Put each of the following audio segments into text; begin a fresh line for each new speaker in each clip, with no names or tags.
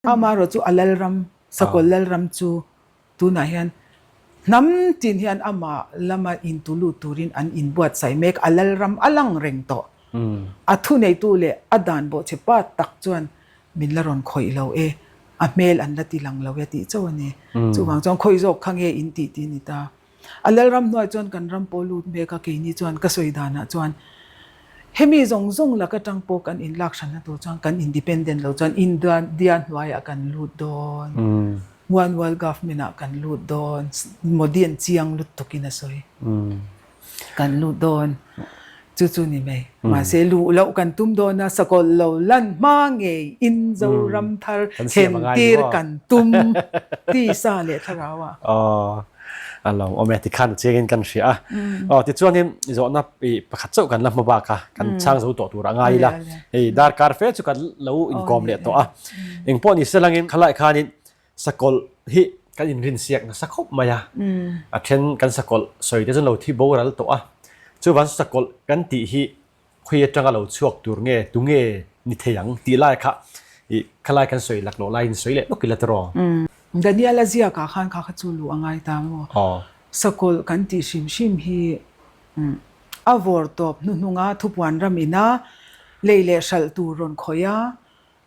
Amaherawh chu a lalram, Sakawlh lalram chu tunah hian hnam tin hian amah lama intulut turin an inbuatsaih mek. A lalram a lang reng tawh. A thuneitu leh a dan bawhchhe pa tak chuan min la rawn khawih lo e, a hmel an la ti lang lo e tih chauh a ni. Chuvang chuan khawi zawk kha nge in tih tih a ni ta. A lalram hnuai chuan kan ram pawh lut mek a, keini chuan ka sawi danah chuan hemi zawng zawng lak atang pawh kan inlak hranna tur chuan kan independent lo chuan India hnuaiah kan lut dawn, one world government ah kan lut dawn, Modi an chiang lutukin a sawi. Kan lut dawn. Chu chu ni mai. Mahse luh loh kan tum dawn a, sakawlh lo lan hma ngei in Zoram thar thlen tir kan tum tisa leh thlarau ah.
Aw, a lo awm e, tikhan a chiangin kan hria a. Aw, tichuanin zawhna pakhat chauh kan la hma bak a, kan chhang zo tawh tur a ngai ila. Hei darkar fe chu kan lo inkawm leh tawh a. Engpawh ni selangin khalai khanin Sakawlh hi kan inrinsiak nasa khawp mai a, a then kan sakawlh sawi te chuan lo thi boral tawh a, chuvan sakawlh kan tih hi khawi atanga lo chhuak tur nge tu nge ni thei ang tih lai kha ih khalai kan sawi lak loh laiin sawi leh lawk ila tiraw?
Daniel-a ziakah khan kha kha chu luh a ngai ta maw? Sakawlh kan tih hrim hrim hi a vawr tawp hnuhnunga thupuan ram ina lei leh hralh tur rawn khawih a,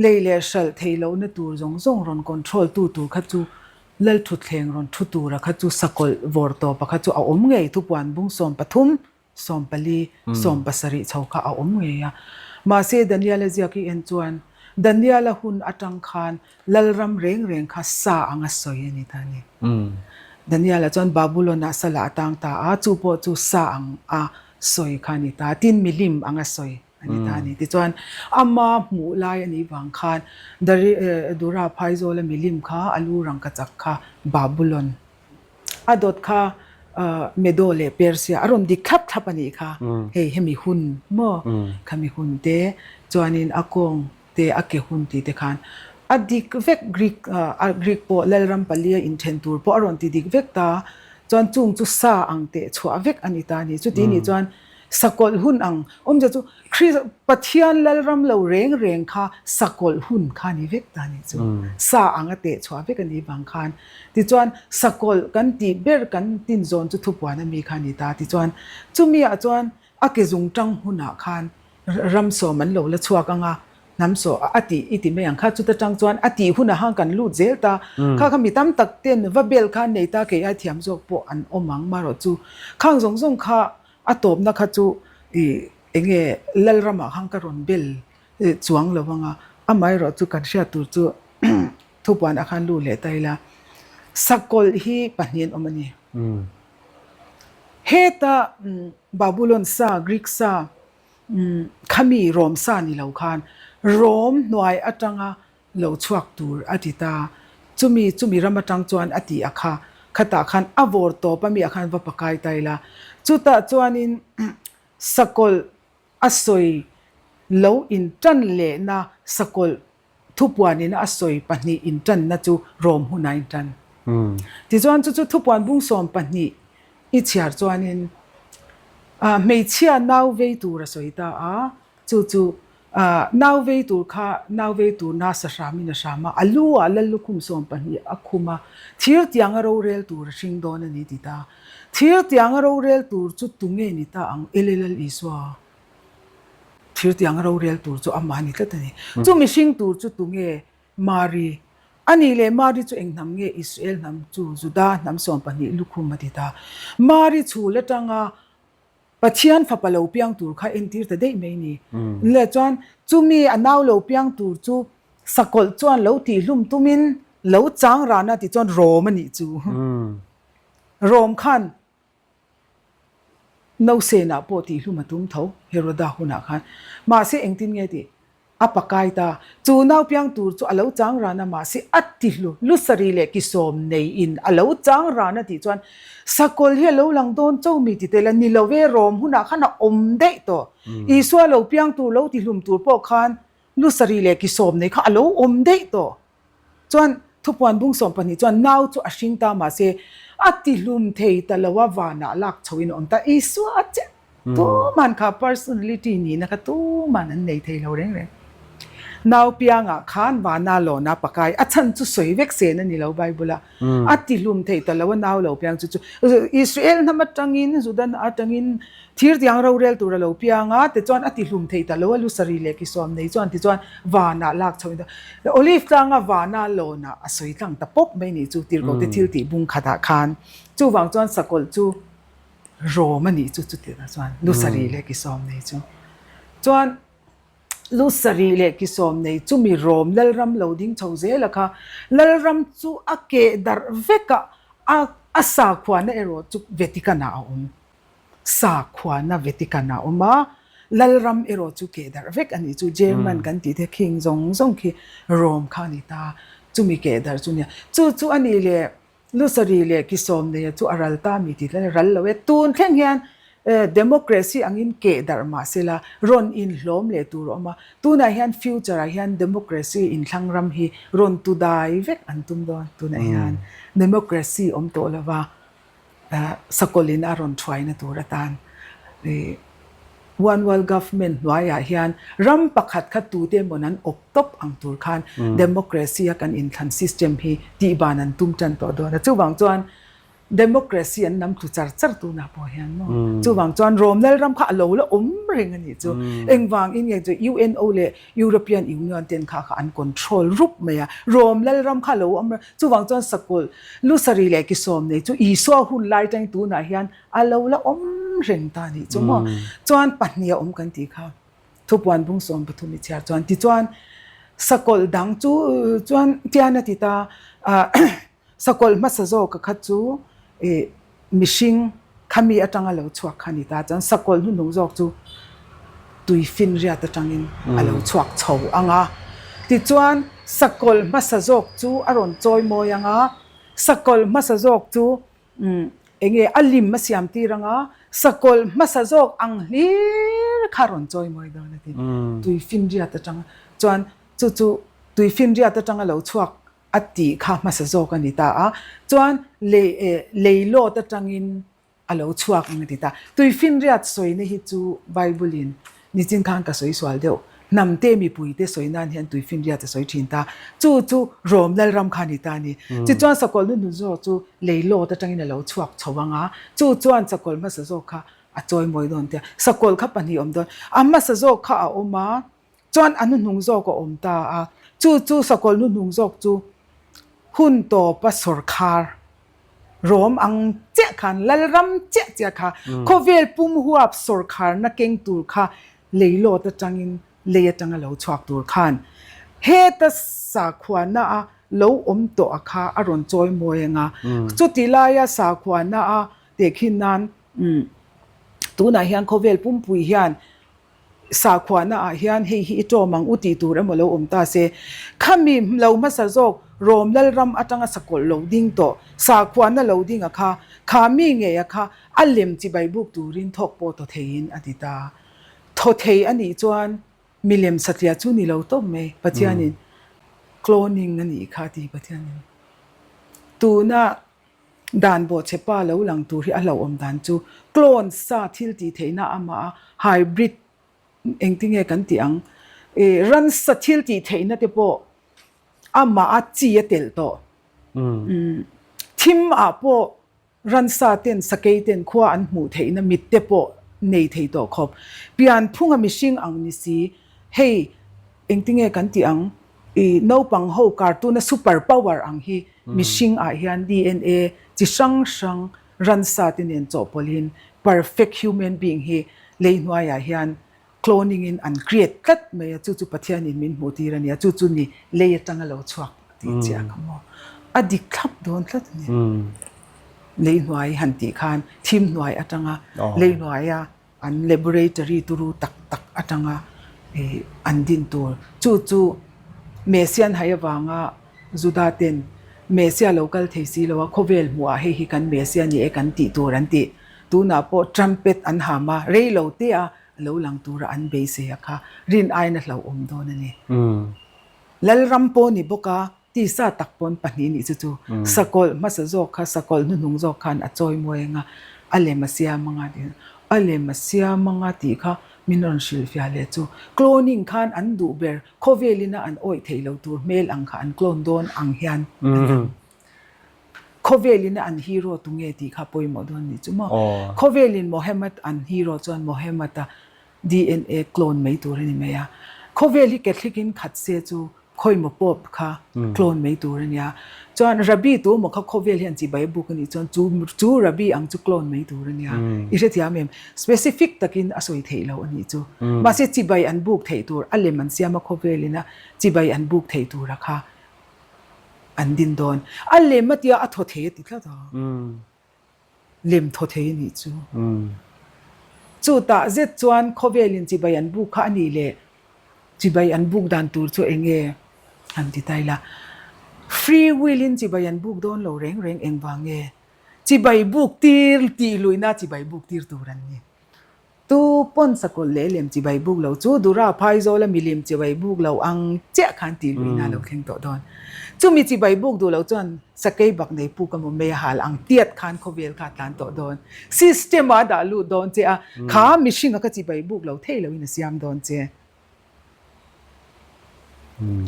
Lei leh hralh theih lohna tur zawng zawng rawn control tu tur kha chu Lalthutthleng rawn thu tura kha chu sakawlh vawr tawpa kha chu a awm ngei thupuan bung 13, 14, 17 chho kha a awm ngei a. Mahse Daniela ziak i en chuan Daniela hun atang khan Lalram reng reng kha sa anga sawi a ni ta a ni. Daniela chuan Babulon-ah salah a tang ta a, chu pawh chu sa ang a sawi kha a ni ta. Tin milim anga sawi. A ni ta a ni. Tichuan, ama hmuh lai a nih vang khan Dura phaizawla milim kha a lu rangkachak kha Babulon a dawt kha Medo leh Persia a rawn dik thlap thlap a nih kha. Hei hemi hun maw khami hun te chuanin a kawng te a ke hun tih te khan a dik vek Greek Greek pawh Lalram palia inthen tur pawh a rawn ti dik vek ta chuan chung chu sa ang teh chhuah vek a ni ta a ni. Chuti nih chuan Sakawlh hun ang awmzia chu Kris Pathian Lalram lo reng reng kha sakawlh hun kha ni vek ta ni chu. Sa ang a teh chhuah vek a nih vang khan. Tichuan sakawlh kan tih ber kan tin zawn chu thupuan a mi kha ni ta. Tichuan chumi ah chuan a ke zung tang hunah khan ram sawm an lo la chhuak ang a, hnam saw a tih i ti mai ang kha. Chuta tang chuan a tih hunah khan kan lut zel ta. Kha kha mi tam tak ten va bel khan nei ta kei ai thiam zawk pawh an awm ang marawh chu khang zawng zawng kha A tawpna kha chu i enge Lalramah khan ka rawn bel chuang lo ang a, amaherawh chu kan hriat tur chu thupuanah khan lu leh ta ila, sakawlh hi pahnihin awm a ni. Heta Babulon sa, Greek sa, khami Rom sa ni lo khan Rom hnuai atanga lo chhuak tur a ti ta. Chumi chumi ram atang chuan a ti a kha, khatah khan a vawr tawp a mi ah khan va pakai ta ila. Chutah chuanin sakawlh a sawi lo intan lehna sakawlh thupuanin a sawi pahnih intanna chu rawm hunah a intan. Tichuan chu chu thupuan bung 12 i chhiar chuanin hmeichhia nau vei tur a sawi ta a, Chu chu nau vei tur kha nau vei tur nasa hramin a hram a, a lu ah lal lukhum 12 a khum a, thir tianga rorel tur a hring dawn a ni ti ta. Thir tianga rorel tur chu tunge ni ta ang Ele Lal Isua? Thir tianga rorel tur chu amah a ni tlat a ni. Chu mihring tur chu tunge Mari? A nih leh Mari chu eng hnam nge Israel hnam chu Juda hnam 12 lukhum a ti ta. Mari chhul atanga Pathian fapa lo piang tur kha entir ta daih mai ni. Leh chuan chumi a nau lo piang tur chu sakawlh chuan lo tihhlum tumin lo chang rana tih chuan Rom a nih chu. Rom khan Nosenah pawh tihhlum a tum tho Heroda hunah khan. Mahse engtin nge tih? A pakai ta. Chu nau piang tur chu a lo chang ran a, mahse a ti hlu lu sarih leh ki sawm nei in a lo chang ran a tih chuan Sakawlh hi a lo lang dawn cho mi ti tel a ni lo ve, Rom hunah khan a awm daih tawh. Isua lo piang tur lo ti hlum tur pawh khan lu sarih leh ki sawm nei kha a lo awm daih tawh. Chuan thupuan bung 12 chuan nau chu a hring ta mahse a ti hlum thei ta lo a vanah lak chho in a awm ta. Isua a che tuman kha personality nihna kha tuman an nei thei lo reng reng. Nau piangah khan vana lawna pakai a chhan chu sawi vek sen a ni lo Bible a. A tihlum thei ta lo a nau lo piang chu chu Israel hnam atangin Juda atangin thirtiang rorel tur a lo piang a tichuan a tihlum thei ta lo a lusari leh kisawm nei chuan tichuan vanah lak chho in Olive tlanga vana lawnah a sawi tlang ta pawp mai nih chu tirhkoh te thil tih bung khatah khan chuvang chuan sakawlh chu rawm a nih chu chutiang chuan lusari leh kisawm nei chu chuan Lu sarih leh ki sawm nei chumi Rom Lalram lo ding chho zel a kha. Lalram chu a keh darh vek a, a a sakhuana erawh chu Vatican ah a awm. Sakhuana Vatican ah a awm a, Lalram erawh chu keh darh vek a nih chu. German kan tih te khing zawng zawng khi Rom kha a ni ta, chumi keh darh chu nia. Chu chu a nih leh Lusari leh Kisawm neia chu a ral ta mi tih tlat a ral lo e. Tun thleng hian democracy angin keh darh mah sela rawn inhlawm leh tur a awm a. Tunah hian future ah hian democracy inthlang ram hi rawn tu dai vek an tum dawn. Tunah hian democracy awm tawh lova sakawlin a rawn thuaina tur atan One World Government hnuaiah hian ram pakhat kha tute emawn an awp tawp ang tur khan democracy a kan inthlan system hi tihban an tum tan tawh dawn a. Chuvang chuan democracy an nam tlu char char tunah pawh hian maw. Chuvang chuan Rom Lalram kha a lo la awm reng a nih chu. Engvang in nge chu UNO leh European Union ten kha kha an control rup mai a. Rom Lalram kha a lo awm reng. Chuvang chuan sakawlh lusari leh kisawm nei chu Isua hun lai tangin tunah hian A lo la awm reng ta nih chu maw? Chuan pahnih a awm kan tih kha thupuan bung 13 i chhiar chuan tichuan sakawlh dang chu chuan tian a ti ta sakawlh hmasa zawk a kha chu ih mihring khami atanga lo chhuak kha a ni ta chuan sakawlh hnuhnung zawk chu tuifinriat atangin a lo chhuak chho ang a tichuan sakawlh hmasa zawk chu a rawn chawi mawi ang a sakawlh hmasa zawk chu Umm, enge a lim a siam tir anga sakawlh hmasa zawk ang hlir kha rawn chawi mawi dawn a ti. Tuifinriat atanga chuan chu chu tuifinriat atanga lo chhuak a tih kha hmasa zawk a ni ta a, chuan lei eh leilawt atangin a lo chhuak ang a ti ta. Tuifinriat sawina hi chu Bible in Nichin khan ka sawi sual deuh. Hnamte mipuite sawi nan hian tuifinriat a sawi thin ta. Chu chu Rom Lalram kha a ni ta a ni. Tichuan sakawlh hnuhnun zawk chu leilawt atangin a lo chhuak chho ang a, chu chuan sakawlh hmasa zawk kha a chawimawi dawn tia. Sakawlh kha pahnih a awm dawn. A hmasa zawk kha a awm a, chuan a hnuhnung zawk a awm ta a. Chu chu sakawlh hnuhnung zawk chu hun tawpa sawrkhar Rom ang chiah khan, Lalram chiah chiah kha, khawvel pum huap sawrkharna keng tur kha leilawt atangin lei atanga lo chhuak tur khan heta sakhuana a lo awm tawh a kha a rawn chawi mawi ang a. Chuti laia sakhuana a tehkhin nan tunah hian khawvel pumpui hian Sakhuana ah hian hei hi i tawm ang u tih tur emaw lo awm ta se, khami lo hmasa zawk Rom Lalram atanga sakawlh lo ding tawh sakhuana lo ding a kha, kha mi ngei a kha a lem chibai buk turin thawk pawh thaw theiin a ti ta. Thaw thei a nih chuan milem satliah chu ni lo tawp mai, Pathianin cloning a nih kha a ti Pathianin. Tuna Dan bawhchhe pa lo lang tur hi a hlauhawm dan chu clone sa thil tih theihna amah a hybrid engtinge kan tih ang ih ransa thil tih theihna te pawh amah a chi a telh tawh thim ah pawh ransa ten sakei ten khua an hmuh theihna mit te pawh nei thei tawh khawp pianphunga mihring ang ni si hei engtinge kan tih ang ih naupang ho cartoon a super power ang hi Mihring ah hian DNA chi hrang hrang ransa te nen chawhpawlhin perfect human being hi lei hnuaiah hian cloning in an create tlat mai a, chu chu Pathian in min hmuh tir a nia, chu chu ni lei atanga lo chhuak tih chiah kha maw a dik thlap dawn tlat a ni. Lei hnuai han tih khan thim hnuai atanga lei hnuaia An laboratory turu tak tak atanga an din tur. Chu chu Messian hai avanga Juda ten Messia lo kal thei si lo a, khawvel hmuhah hei hi kan Messia ni e kan tih tur an tih. Tunah pawh trumpet an ham a, rei lo te a lo lang tura an beisei a kha rin aiin a hlauhawm dawn a ni. Lalram pawh ni bawk a, Tisa tak pawn pahnih nih chu chu sakawlh hmasa zawk kha sakawlh hnuhnung zawk khan a chawi mawi anga a lem a siam anga tih a lem a siam anga tih kha Min rawn hrilhfiah leh chu cloning khan an duh ber khawvel ina an awih theih lo tur hmel ang kha an clone dawn ang hian a dang. Khawvel ina an hero tunge tih kha pawimawh dawn nih chu maw. Khawvel in Mohammed an hero chuan Mohammed a DNA clone mai tur a ni mai a. Khawvel hi Catholic in khat se chu Khawimaw Pope kha clone mai tur a nia. Chuan Rabbi tu emaw kha khawvel hian chibai a buk a nih chuan chu chu Rabbi ang chu clone mai tur a nia. I hrethiam em? Specific takin a sawi theih loh a nih chu. Mahse chibai an buk theih tur a lem an siam a khawvel ina chibai an buk theih tura kha an din dawn. A lem a tia a thaw thei a ti tlat a. Lem thaw thei a nih chu. Chutah zet chuan khawvelin chibai an buk kha a nih leh chibai an buk dan tur chu eng nge han ti ta ila. Free will in chibai an buk dawn lo reng reng engvang nge chibai buk tir tih luihna chibai buk tir tur an ni. Tu pawn sakawlh leh lem chibai buk lo chu Dura Phaizawla milim chibai buk lo ang chiah khan tih luihna a lo thleng tawh dawn. Chumi chibai buk duh lo chuan sakei bak nei puk emaw mei a hal ang tiat khan khawvel kha a tlan tawh dawn. System ah a dah lut dawn che a, kha mihring a ka chibai buk lo thei loin a siam dawn che.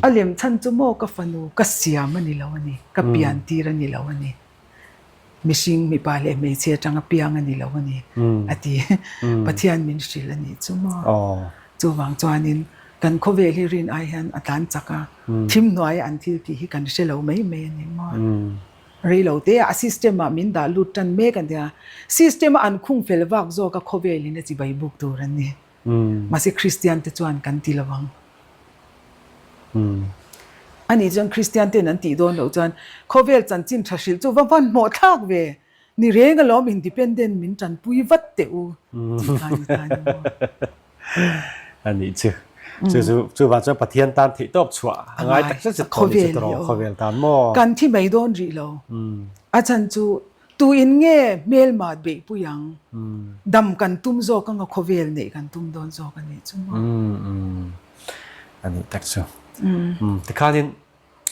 A lem chhan chu maw ka fanu ka siam a ni lo a ni, ka pian tir a ni lo a ni, mihring mipa leh hmeichhe atanga piang a ni lo a ni a ti. Pathian min hrilh a nih chu maw. Chuvang chuanin kan khawvel hi rin ai hian a tlan chak a, thim hnuaia an thil tih hi kan hre lo mai mai a ni maw. Rei lo te a system ah min dah lut tan mek a nia, system a an khung fel vak zawk a khawvelin a chibai buk tur an ni. Mahse Kristian te chuan kan ti lo ang. Ani chuan Kristian ten an tih dawn loh chuan khawvel chanchin tha hrilh chu va hmanhmawh thlak ve. Ni reng alawm independent min tanpui vat teh u tih kha ni ta ni maw.
A nih chu. Chu chu chuvang chuan Pathian tan theih tawp chhuah a ngai tak zet zet tawh ni chu tawh khawvel tan maw.
Kan thi mai dawn rih lo. A chhan chu Tu in nge hmelma beihpui ang? Dam kan tum zawk anga khawvel neih kan tum dawn zawk a nih chu maw?
A nih tak chu. Tikhanin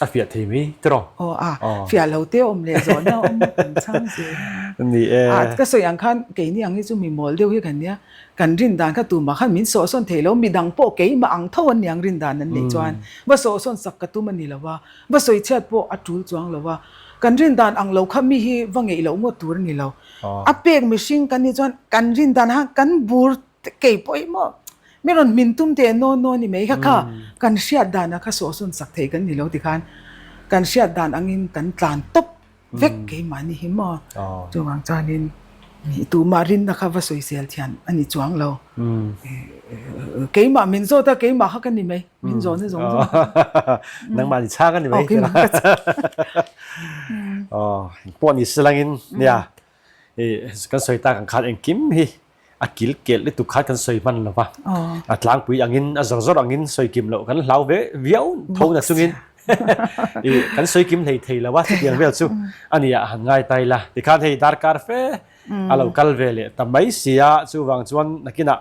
a fiah thei mai tiraw?
Aw a, fiah lo te awm leh zawhna awm a kan chhang zel a.
Ni e.
A, ka sawi ang khan keini ang hi chu mi mawl deuh hi kan nia. Kan rin dan kha tumah khan min sawhsawn thei lo, midang pawh keimah ang tho an niang rin dan an neih chuan va sawhsawn sak ka tum a ni lo a. Va sawi chhiat pawh a tul chuang lo a, kan rin dan ang lo kha mi hi va ngeih loh ngawt tur a ni lo. A pek mihring kan nih chuan kan rin dan kha kan bur kei pawh hi maw mi rawn hmin tum teh nawn nawn ni mai kha kha kan hriat dan ah kha sawhsawn sak thei kan ni lo tikhan kan hriat dan angin kan tlan tawp vek keimahni hi maw chuvang chuanin tumah rinna kha va sawisel thian a ni chuang lo. Keimah min zawt a keimah kha ka ni mai. Min zawn hi zawng zawng.
Nangmah ni chhang a ni mai. Oh, pawh ni silangin nia. Kan sawi tak ang khan engkim hi a kil kel lutuk khan kan sawi hman lo va. A tlangpui angin a zawr zawr angin sawi kim loh kan hlau ve viau tho na chungin kan sawi kim hlei thei lo a chutiang vel chu a nia han ngai tai la. Tikhan hei darkar fe a lo kal ve leh ta mai sia chuvang chuan nakinah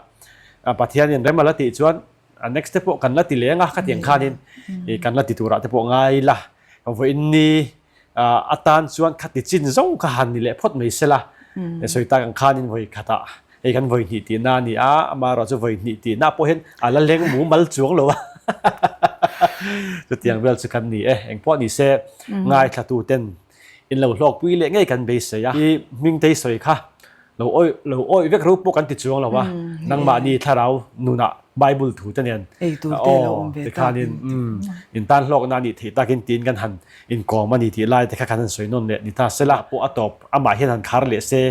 Pathianin rem a la tih chuan A next te pawh kan la ti leng a, khatiang khanin kan la ti turah te pawh ngai la. Vawiin ni atan chuan khati chin zawng kha han ni leh phawt mai sela. Sawi tak ang khanin vawi khatah hei kan vawi hnih tihna a ni a, amaherawhchu vawi hnih tihna pawh hian a la leng mumal chuang lo a. Chutiang vel chu kan ni e, engpawh ni se ngaithla ten in lo hlawkpui leh ngei kan beisei a. I hmingtei sawi kha Lo awih lo awih vek ro pawh kan ti chuang lo a, nangmahni thlarau nunah Bible thu te nen
Ei tur te lo awm ve tak
tikhanin in tan hlawkna a nih theih takin tiin kan han inkawm a ni tih lai te kha kan han sawi nawn leh ni ta sela pawh a tawp amah hian han khar leh se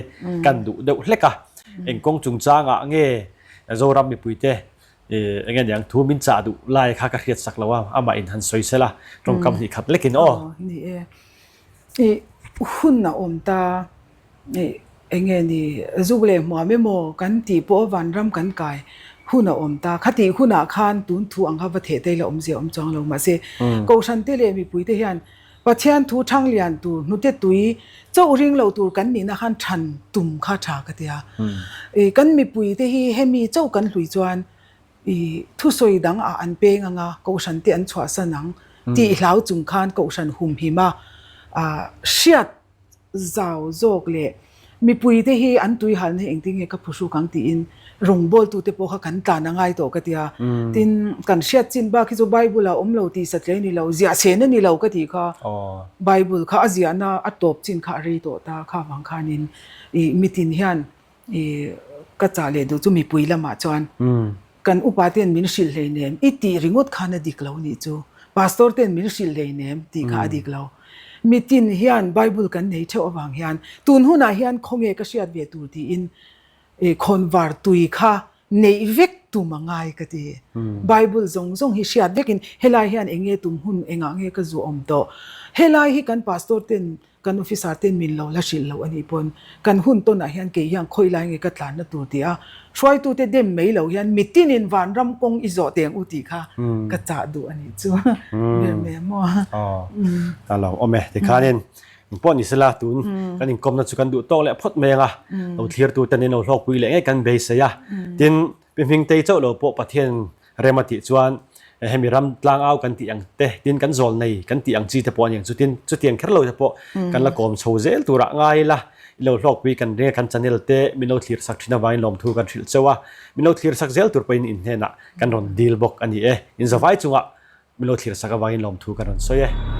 kan duh deuh hlek a, eng kawng chungchangah nge Zoram mipuite eng nge niang thu min chah duh lai kha ka hriat sak lo a, amah in han sawi sela tawngkam hnih khat lekin aw.
Ni e, i hun a awm ta. Eng nge ni, zuk leh hmuam emaw kan tih pawh vanram kan kai hun a awm ta. Khatih hunah khan tun thu ang kha va theh te ila awmzia awm chuang lo. Mahse, Kohhran te leh mipui te hian Pathian thu thang lian tur, hnute tui chauh ring lo tur kan nihna khan than tum kha tha ka ti a. Kan mipui te hi hemi chauh kan hlui chuan thusawi dang ah an peng ang a, Kohhran te an chhuahsan ang tih hlau chung khan Kohhran humhim a hriat Zau zawk leh mipuite hi an tuihalna hi engtin nge ka phuhruk ang tiin Rawngbawltute pawh kha kan tlan a ngai tawh ka ti a. Tin, kan hriat chin bak hi chu Bible ah awm lo tih satliai ni lo, ziah chhen a ni lo ka tih kha. Bible kha a ziahna a tawp chin kha a rei tawh ta kha vang khanin ih mitin hian ih ka chah leh duh chu mipui lamah chuan kan upa ten min hrilh hleinem i tih ringawt khan a dik lo nih chu. Pastor ten min hrilh hleinem tih kha a dik lo. Mitin hian Bible kan nei theuh avang hian tun hunah hian khawnge ka hriat ve tur tiin I khawnvar tui kha neih vek tum a ngai ka ti. Bible zawng zawng hi hriat vekin helai hian eng nge tum hun engah nge ka zu awm tawh. Helai hi kan pastor ten kan officer ten min lo la hrilh loh a nih pawn kan hun tawnah hian kei hian khawi lai nge ka tlanna tur ti a hruaitute dem mai lo hian mitinin vanram kawng i zawh teng u tih kha ka chah duh a nih chu ber mai maw.
Aw a lo awm e tikhanin Eng pawh ni sela tun kan inkawmna chu kan duh tawk leh phawt mai anga lo thlirtu ten in lo hlawkpui leh ngei kan beisei a. Tin, Pi Hmingtei chauh lo pawh Pathian rem a tih chuan hemi ram tlangau kan tih ang te, tin kan zawl nei kan tih ang chi te pawh a ni ang chu. Tin, chutiang kher lo te pawh kan la kawm chho zel turah ngai ila i lo hlawkpui kan ring a, kan channel te min lo thlir sak thin avangin lawmthu kan hrilh chauh a, min lo thlir sak zel tur pawhin in hnenah kan rawn dil bawk a ni e. Inzavai chungah Min lo thlir sak avangin lawmthu kan rawn sawi e.